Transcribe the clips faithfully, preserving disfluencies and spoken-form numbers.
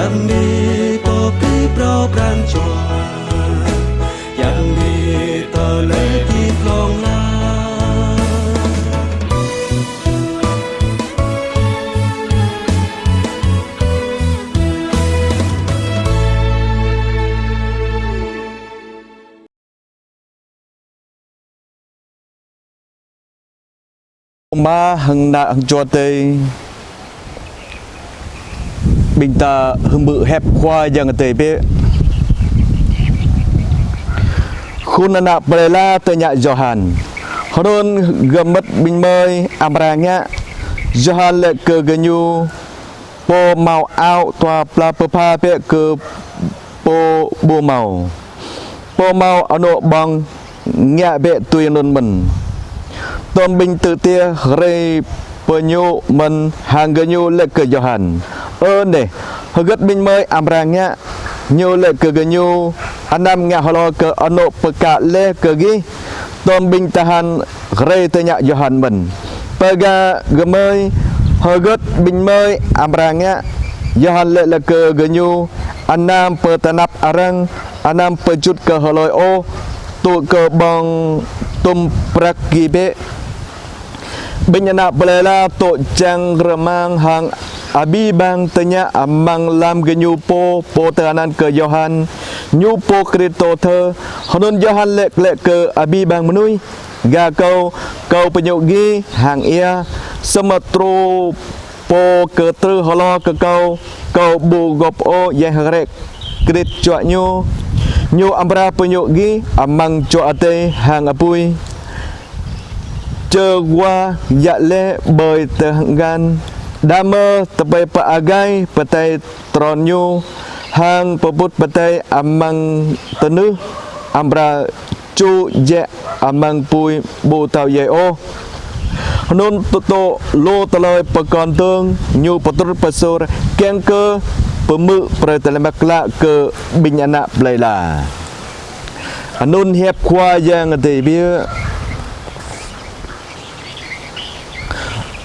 Yang ni pô pơpŭ pran jua, yang ni tơlơi pơpŭ hlŏng lar. Ama hăng Ană hăng Jua Adai. Ƀing ta hơmư̆ hiăp Khua Yang Adai bĕ. Khul ană plei pla tơña Yôhan. Hrơi anŭn gơmơi ƀing gơmơi amra ngă. Yôhan laĭ kơ gơñu: Pô hmâo ao dua pla pơpha bĕ kơ pô ƀu hmâo. Pô hmâo anŏ ƀơ̆ng ngă bĕ tui anŭn mơ̆n. Tơm ƀing tŭ tiê rai pơ ñu mơ̆n hăng gơñu laĭ kơ Yôhan: Ơ neh, hơget ƀing gơmơi amra ngă? Ñu laĭ kơ gơñu: Anăm ngă hlô kơ anŏ pơkă laih kơ gih. Tơm ƀing tơhan rai tơña Yôhan mơ̆n: Pơgă gơmơi, hơget ƀing gơmơi amra ngă? Yôhan laĭ laĭ kơ gơñu: Anăm pơtơnap arăng, anăm pơjŭt kơ hlơi ôh, tŭ kơ ƀơ̆ng tŭm prăk gih bĕ. Ƀing ană plei pla dŏ čang rơmang hăng abih bang tơña amăng lăm gơñu pô, pô tơnăn kơ Yôhan, ñu pô Kristô thơ. Hrơi anŭn Yôhan laĭ glaĭ kơ abih bang mơnuih: Gah kâo, kâo pơñu gih hăng ia, samơ̆ truh pô kơtrư hlâo kơ kâo, kâo ƀu gôp ôh djai hrĕ krit čuă ñu. Ñu amra pơñu gih amăng Jua Adai hăng apui. Čơ wa djă laih ƀơi tơhngăn, đah mơ̆ tơpai pơagai pơdai trŏn ñu, hăng pơƀut pơdai amăng tơnưh, amra ču djă amăng apui ƀu thâo djai ôh. Hrơi anŭn tơdŏ lu tơlơi pơkŏn dơ̆ng, ñu pơtrŭt pơsur kiăng kơ pơhmư̆ brơi tơlơi mơak klă kơ ƀing ană plei pla. Anŭn hiăp Khua Yang Adai biă.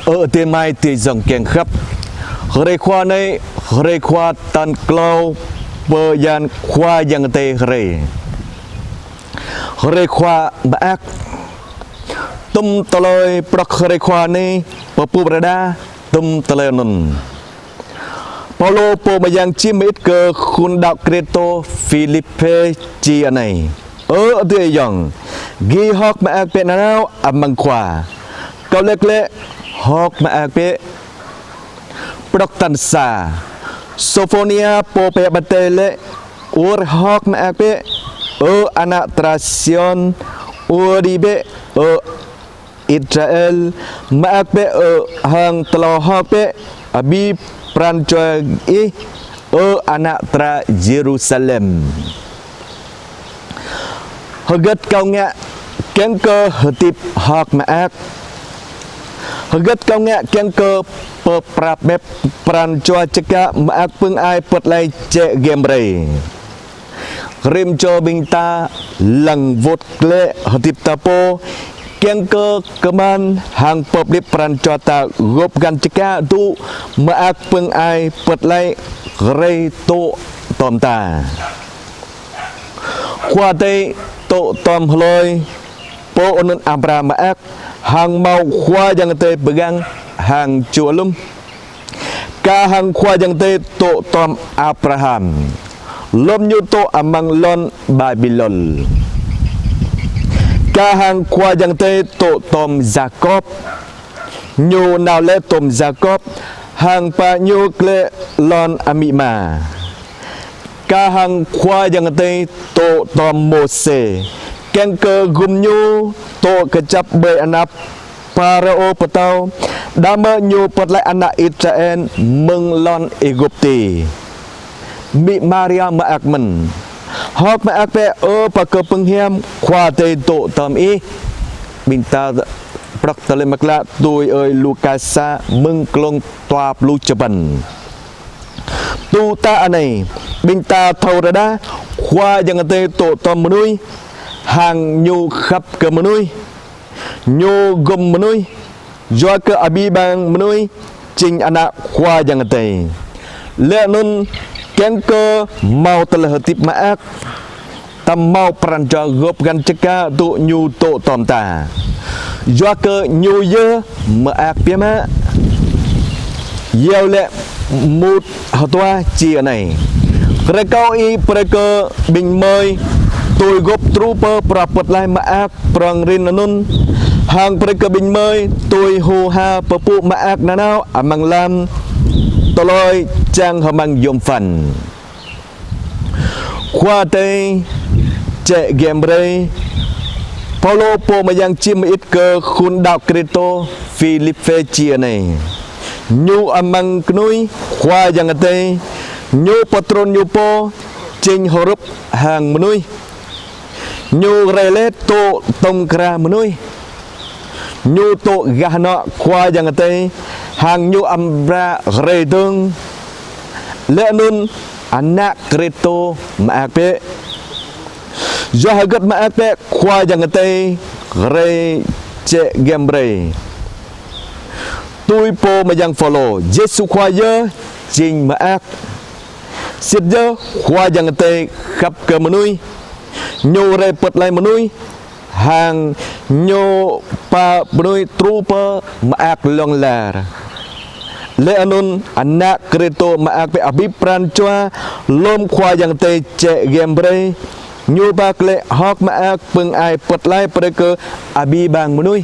Ơ adơi amai adơi ayŏng kiăng khăp. Hrơi Khua anai, hrơi Khua tal klâo bơyan Khua Yang Adai hrơi. Hrơi Khua mơak. Tŭm tơlơi prŏk hrơi Khua anai, pơpŭ pơrơđah tŭm tơlơi anŭn. Paulô pô mơyang čih mơit kơ khul đaŏ Kristô Philippê čih anai: Ơ adơi ayŏng, gih hơ̆k mơak bĕ nanao amăng Khua. Kâo laĭ glaĭ: Hơ̆k mơak bĕ. Prŏk tal sa. Sôphônia pô pơhiăp Adai laĭ: Ur hơ̆k mơak bĕ, ơ ană dra Siôn, ur đĭ bĕ, ơ Israel, mơak bĕ ơ, hăng tlao hơ̆k bĕ abih pran jua ih, ơ ană dra Yêrusalem. Hơget kâo ngă kiăng kơ hơdip hơ̆k mơak? Hơget kâo ngă kiăng kơ pơprăp mĕp pran jua čơkă mơak pưng ai pơtlaih jĕ giăm rai? Rĭm čô ƀing ta lăng wơ̆t glaĭ hơdip ta pô, kiăng kơ kơman hăng pơplih pran jua ta gŏp găn čơkă dŏ mơak pưng ai pơtlaih rai dŏ tŏm ta. Khua Adai dŏ tŏm hlơi, pô anŭn amra mơak, hăng hmâo Khua Yang Adai pơgang hăng čuh lŏm. Kah hăng Khua Yang Adai dŏ tŏm Abraham, lơ̆m ñu dŏ amăng lŏn Babilôn. Kah hăng Khua Yang Adai dŏ tŏm Yakôb, ñu nao laih tŏm Yakôb, hăng ba ñu glaĭ lŏn amĭ ama. Kah hăng Khua Yang Adai dŏ tŏm Môsê, kiăng kơ gum ñu dŏ kơjăp ƀơi anăp Pharaô pơtao, đah mơ̆ ñu pơtlaih ană Israel mơ̆ng lŏn Êgupti. Amĭ Maria mơak mơ̆n. Hơ̆k mơak bĕ ơ ba kơ pơng hiam, Khua Adai dŏ tŏm ih. Ƀing ta prŏk tơlơi mơak klă tui ơi Luka sa mơ̆ng glông dua pluh čơpăn. Tŭ ta anai, ƀing ta thâo rơđah, Khua Yang Adai dŏ tŏm mơnuih, hăng ñu khăp kơ mơnuih, ñu gum mơnuih, yua kơ abih bang mơnuih jing ană Khua Yang Adai. Laih anŭn Kiăng kơ hmâo tơlơi hơdip mơak, ta hmâo pran jua gŏp găn čơkă tŭ ñu dŏ tom ta. Yua kơ ñu yơh mơak biă mă. Iâu laĭ mŭt hơtua či anai: Rơkâo Ih brơi kơ ƀing gơmơi tui gŏp truh pơ bruă pơtlaih mơak prŏng rin anŭn, hăng brơi kơ ƀing gơmơi tui hơha pơpŭ mơak nanao amăng lăm tơlơi čang hơmăng yôm păn. Khua Adai jĕ giăm brơi. Paulô pô mơyang čih mơit kơ khul đaŏ Kristô Philippê či anai: Ñu amăng kơnuih Khua Yang Adai, ñu pơtrŭn ñu pô jing hrup hăng mơnuih. Ñu rai laih dŏ tŏng krah mơnuih. Ñu dŏ gah anŏ Khua Yang Adai, hăng ñu amra rai dơ̆ng. Laih anŭn Ană Kristô mơak bĕ. Yua hơget mơak bĕ Khua Yang Adai rai jĕ giăm brơi? Tui pô mơyang Paulô, Yêsu Khua yơh jing mơak. Sĭt yơh Khua Yang Adai khăp kơ mơnuih. Ñu rai pơtlaih mơnuih, hăng ñu ba mơnuih truh pơ mơak hlŏng lar. Laih anŭn Ană Kristô mơak bĕ, abih pran jua lơ̆m Khua Yang Adai jĕ giăm brơi. Ñu ba glaĭ hơ̆k mơak pơ̆ng ai pơtlaih brơi kơ abih bang mơnuih.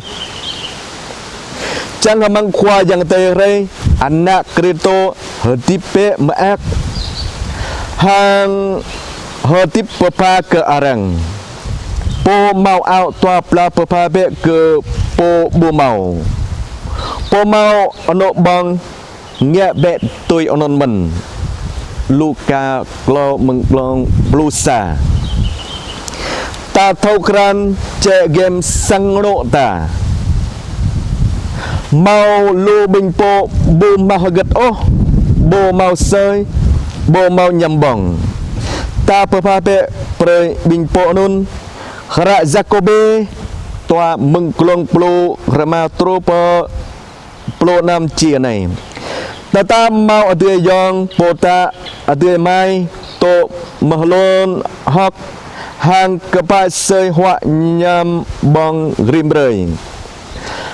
Čang hơmăng Khua Yang Adai rai, Ană Kristô hơdip bĕ mơak, hăng hơdip pơpha kơ arăng. Pô hmâo ao dua blah pơpha bĕ kơ pô ƀu hmâo. Pô hmâo anŏ ƀơ̆ng ngă bĕ tui anŭn mơ̆n. Luka klâo mơ̆ng glông pluh sa. Ta thâo krăn jĕ giăm sang anŏ ta. Hmâo lu ƀing pô ƀu hmâo hơget ôh, ƀu hmâo asơi, ƀu hmâo añăm ƀơ̆ng. Ta pơpha bĕ brơi ƀing pô anŭn. Hră Yakôbê dua mơ̆ng glông pluh rơma truh pơ pluh năm či anai: Tơdah hmâo adơi ayŏng, pô ta adơi amai dŏ mơhlon hơ̆k, hăng kơpă asơi huă añăm ƀơ̆ng rĭm hrơi,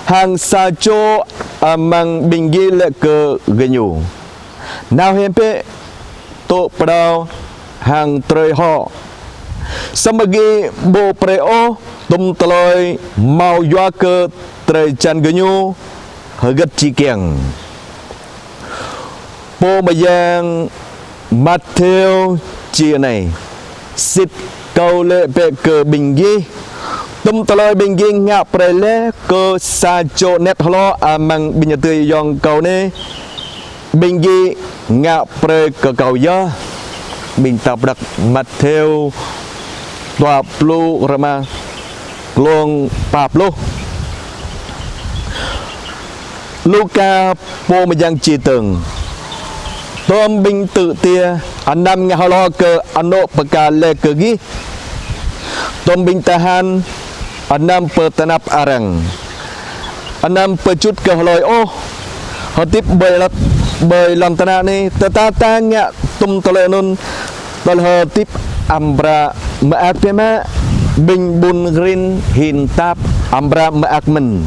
hăng sa čô amăng ƀing gih laĭ kơ gơñu: Nao hiam bĕ, dŏ pơđao hăng drơi hŏ. Samơ̆ gih ƀu brơi ôh tŭm tơlơi hmâo yua kơ drơi jan gơñu hơget či kiăng. Pô mơyang Matthêô či anai: Sĭt Kâo laĭ bĕ kơ ƀing gih, tŭm tơlơi ƀing gih ngă brơi laih kơ sa čô anet hlô amăng ƀing adơi ayŏng Kâo anai, ƀing gih ngă brơi kơ Kâo yơh. Ƀing ta pơđŏk Matthêô dua pluh rơma, glông pă pluh. Luka pô mơyang čih dơ̆ng: Tơm ƀing tŭ tiê, anăm ngă hlô kơ anŏ pơkă laih kơ gih. Tơm ƀing tơhan, anăm pơtơnap arăng. Anăm pơčŭt kơ hlơi ôh. Hơdip ƀơi lŏn, ƀơi lŏn tơnah anai, tơdah ta ngă tŭm tơlơi anŭn, tơlơi hơdip amra mơak biă mă, ƀing ƀun rin hin tap amra mơak mơ̆n.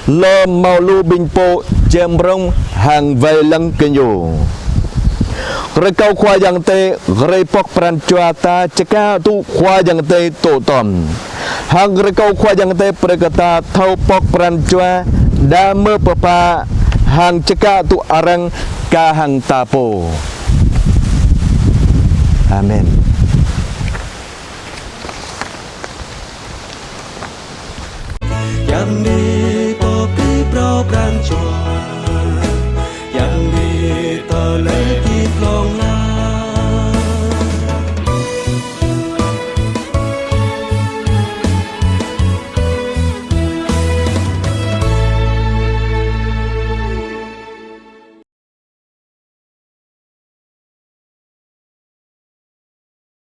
Lơ̆m hmâo lu ƀing pô čem rông hăng wai lăng kơ ñu. Rơkâo Khua Yang Adai rai pŏk pran jua ta čơkă tŭ Khua Yang Adai dŏ tŏm. Hăng rơkâo Khua Yang Adai brơi kơ ta thâo pŏk pran jua đah mơ̆ pơpha hăng čơkă tŭ arăng kah hăng ta pô. Amen. Yang ni pô pơpha pran jua.